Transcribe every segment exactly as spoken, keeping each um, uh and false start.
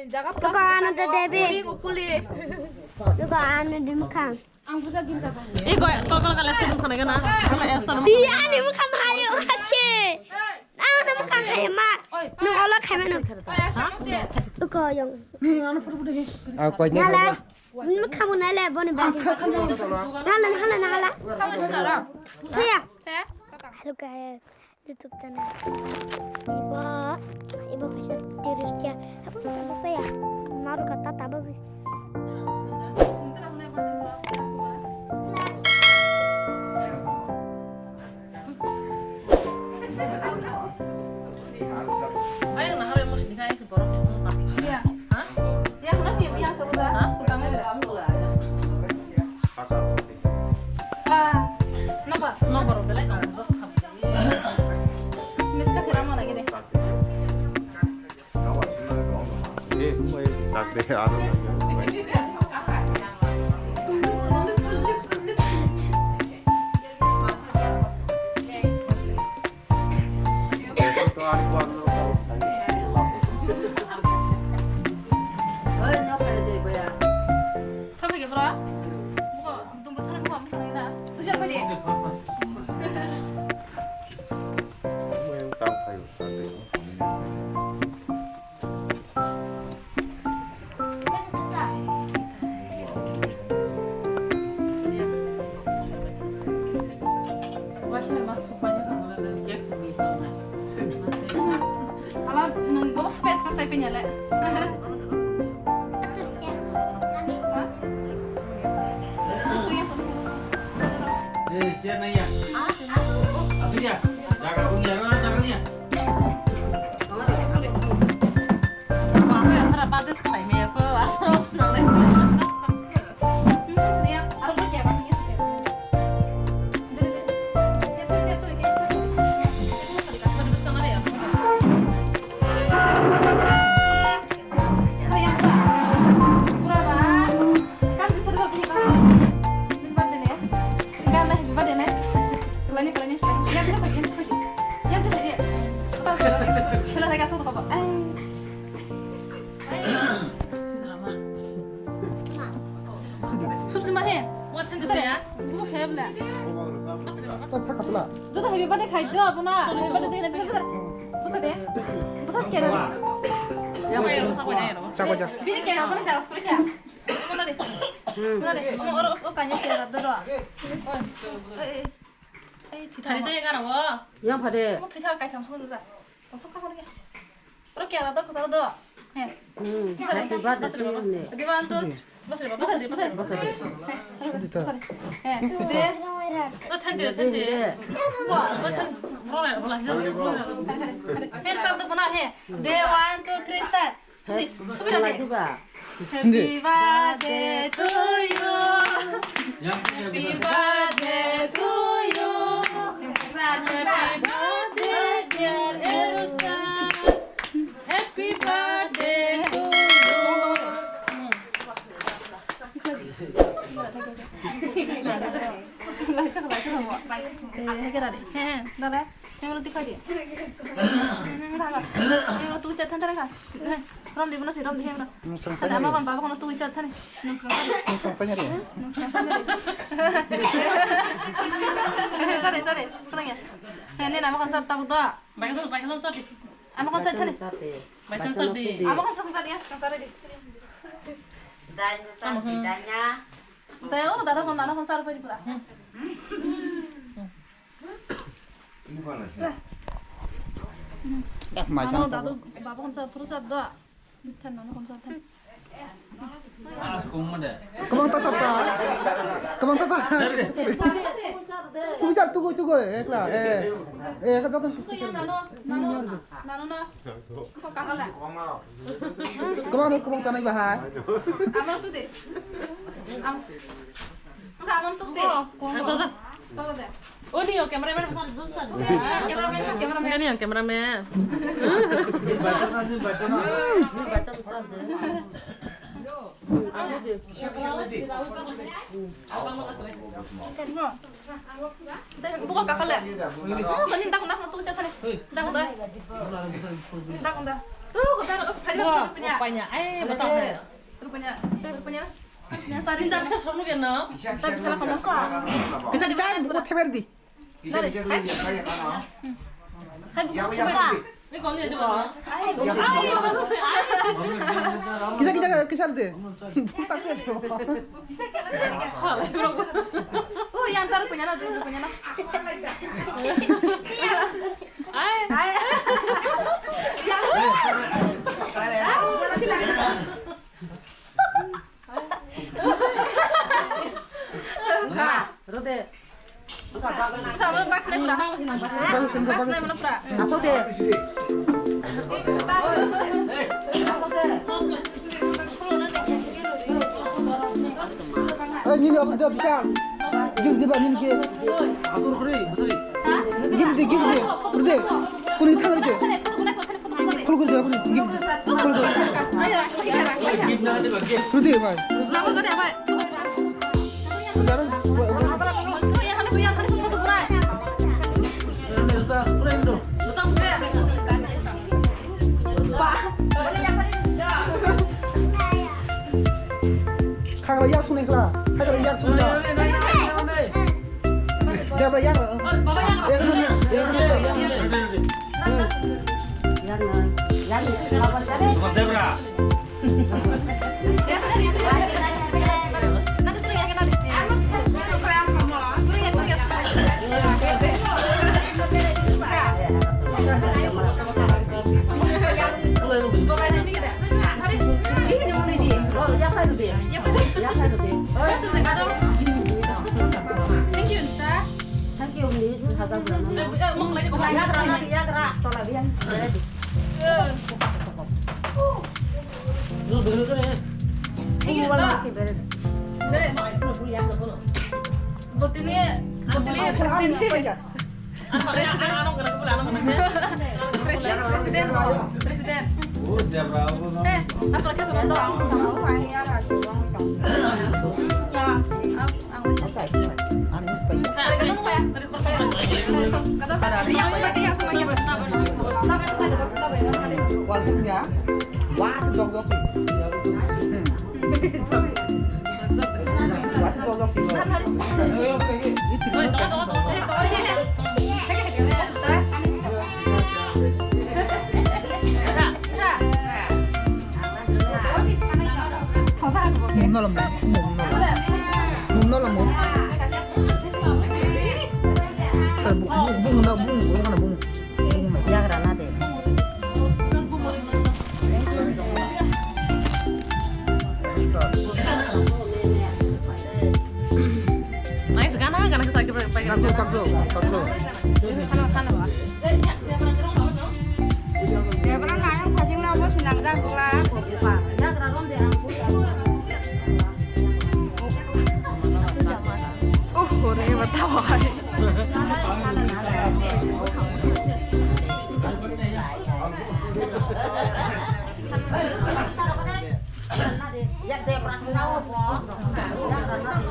Tuko ano de debi. Tuko ano de mukhang. Ih, kok, kok, kok, left side khana gana. Di ani mukhang hayo hasi. Ano mukhang hayo ma. Nung ola khaimano. Tuko yong. Ah, koi ni. Yala. Mukhang mo nai le boni bagi. Hala, hala, hala. Thuya. Hello guys. YouTube channel. Iba, iba bisa tiris ya. Apa bisa saya? Maru kata taba bisa. Ayo, nah, hari mau sedih kayak si borok itu, tapi. Iya. Hah? Ya, kenapa ya? Yang sebelah. Hah? Utangnya udah. Ah, napa? Napa, belai kamu tuh. Miska thira mana gini? Eh, tak deh, aro. Tama ke bro? Buko dumbo sana buko amsa na. Tujar paje. Ala, nung bo space ka sai pinya le. Eh, siya na iya. Asu iya. Jaga pun iya, jaga iya. Subsidi ma he? Buka he bole. Joto happy birthday khai do, abona. Happy birthday de, bisa, bisa. Bisa de. Bisa kera. Chakwa, chakwa. Bini kera, abona chakwa, skuri kera. Abona de. Abona de. Mo oro, o kanya kera do do. Oi. Oi, oi. Ai, thwi thari tamo. Tei gana wo. Yang phade. Mo thwi thang kai tham sung da. Tong sung ka sung ya. Oro kera do, kasa do. He. Hmm. Happy birthday to you ne. Di one, two. Bas re, bas re, bas re. Bas re. He. He. De. O than de, than de. Wa, o than. Bro, bro, bro. He, start do bana, he. De, one, two, three, start. Subida de. Happy birthday to you. Happy birthday to you. Happy birthday, dear Erustan. Happy birthday to you. Laisa, laisa, laisa. Eh, hekera de. He, he, dada. He, ulo tikai de. He, he, dada. He, ulo tu chat thanta reka. He, rom di, bono si, rom di, he, ulo. Nung sangsa nyari. Ada ama kon baba kono tu chat thani. Nung sangsa nyari. Nung sangsa nyari. Nung sangsa nyari. Sorry, sorry. Kurang ya. He, ni nama kon sat tabu doa. Baik tu, baik tu, sorry. Ama kon sat thani. Baik tu, sorry. Ama kon sangsa dia, sangsa dia. Danya, sorry, danya. Dai, oh, dada kon, dada kon sar pari pura. Mai ano chan dadu baba kon sa puru sa da. Bithan ano kon sa than. Kwbang ta chapta. Kwbang ta sa. Tugui chap, tugui, tugui, ekla, eh. Eh, ekla jokan. Nano, nano, nano na. Ko kaham da. Kwbang, kwbang chanai bahai. Amang tu de. Am. Wngkha amang tuk de. Solo de. Oni o cameraman sar zoom sar. Cameraman, cameraman. Ini yang cameraman. Buka kakak le. Oh, kani tak nak tu cakap ni. Tak tak. Tak tak. Rupanya, eh, betul. Rupanya, rupanya. Ini tak bisa suruh kan, no? Tak bisa lah kamu. Kita dicari buku teber di. Kisa kisa kisa de. Busak se. Oh, yang taruh punya lo, taruh punya lo. Ai. Ai. Rode. Ato de. Eh, nini apa dia bisa? Give dia, nini ke. Give dia, give dia. Rode. Kuni thang rode. Khulu khulu jawab ni. Khulu khulu. Khulu de bhai. Khulu jawab ni. Khakra yak suni khla. Khakra yak suni khla. Debra yak. Yak suni. Yak suni. Debra. Thank you, Miss. Hazar bulan. Yagra, yagra, tola biang. Thank you, Miss. Botini, botini president si. President, president, president. Eh, apa lagi sama tuh? Mung no lam, mung no lam. Mung no lam, mung. Tar bu, bu, bung na, bung, bung na, bung. Bung na. Yagra na de. Nice, gana, gana, sa kira, pa kira. Takdo, takdo, takdo. Khana, khana ba. Debra nang phasing na bo sinang jak bla ko buka. Yagra rom de ang buka. Oh, hore bata bhai. Yak debra na bo. Yagra na de.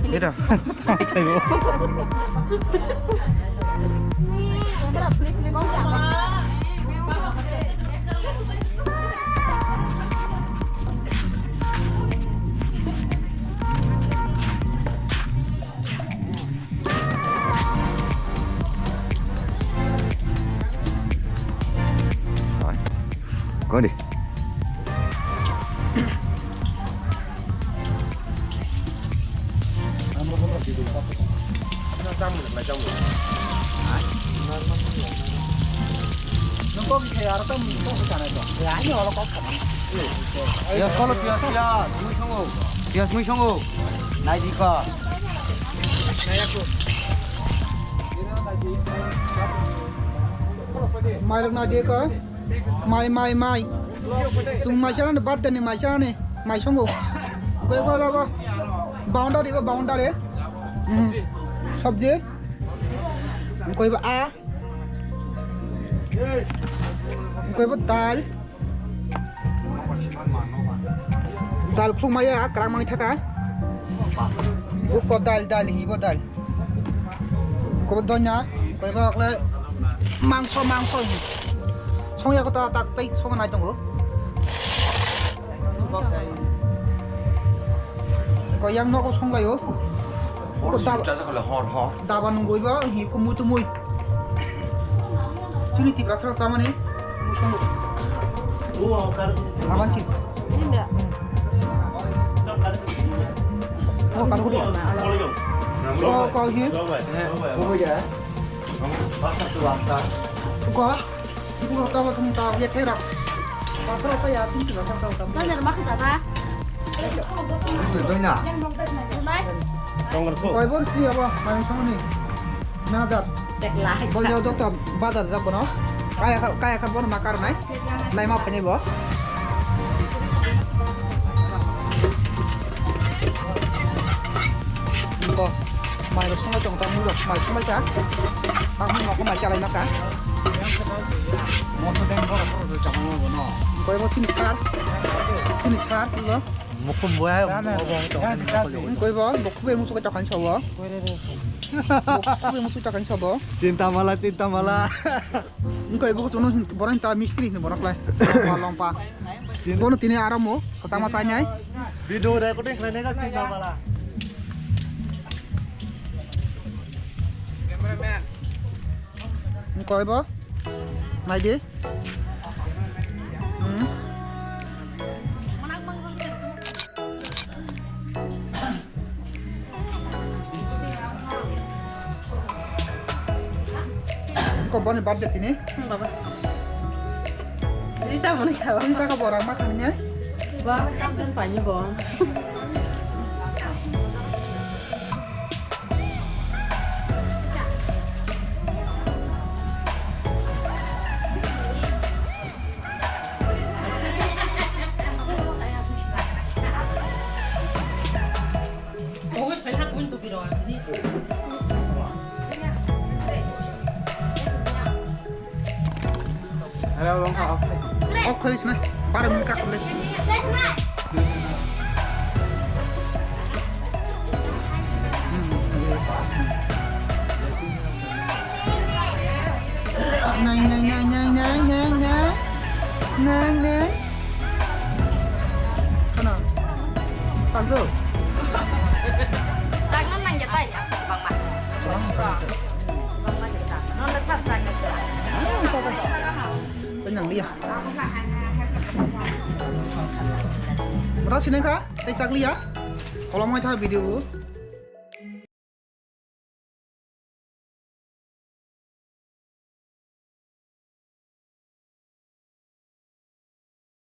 Ira. Kau di. Piyas kholo, piyas, piyas, mui songo. Piyas mui songo. Nai di kha. Mai rok nai di kha. Mai, mai, mai. Chwng mai sanani, birthday ni mai sanani. Mai songo. Koi koi logo. Boundary ba boundary. Hmm. Sabji. Koi ba a. Koi ba dal. Dal khuluk maya, kwrak mangwi thaka. Buko dal, dal, hibo dal. Kobo donya, koiba okle mangso, mangso. Songya kota tak tei songa nai tongo. Ko yang nogo songlayo. Ko dab-, hor hor. Daba nungoi ba hi kumui tumui. Chini Tiprasa chamani. Aban chi. Ninda. Oh, kan ko dia. Oh, kau hi. Ko. Ibu kau tahu tentang dia terak. Pasal apa ya, itu juga tahu tahu. Bazar mak tata. Itu doina. Mai. Kau ibu sih apa? Main sama nih. Nazar. Tek lai. Boleh jauh dokter bazar jauh kono. Kaya kaya kan bono makar nai. Nai mau punya bo. Ko. Mai rok sungai tong tang mui rok mai sungai ta. Tang mui rok mai chalai maka. Moto deng borok borok rok chama mo bono. Koi bo sini sar. Sini sar lo. Mukhum bo ai. Koi bo bo khubui musukai ta khan sobo. Bo khubui musukai ta khan sobo. Chinta mala, chinta mala. Koi bo chunu boran ta mistri ni borak lai. Lompa lompa. Bono tini aramo khachama chainai. Video recording khlainai na chinta mala. Koi bo? Nai di. Hmm. Ko boni birthday tini? Hmm, baba. Rita mani khawa. Rita ka borang ma thangnya? Ba, kapten pani bo. Off khalis na, bara minit ka khalis. Nang nang nang nang nang nang nang nang nang. Kana? Tanjo. Sagna nang ya tai. Bangma. Bangma kita. Non lepas sagna. Kenyang dia. Mata sini ka? Tei chakliya. Kolom hai tha video.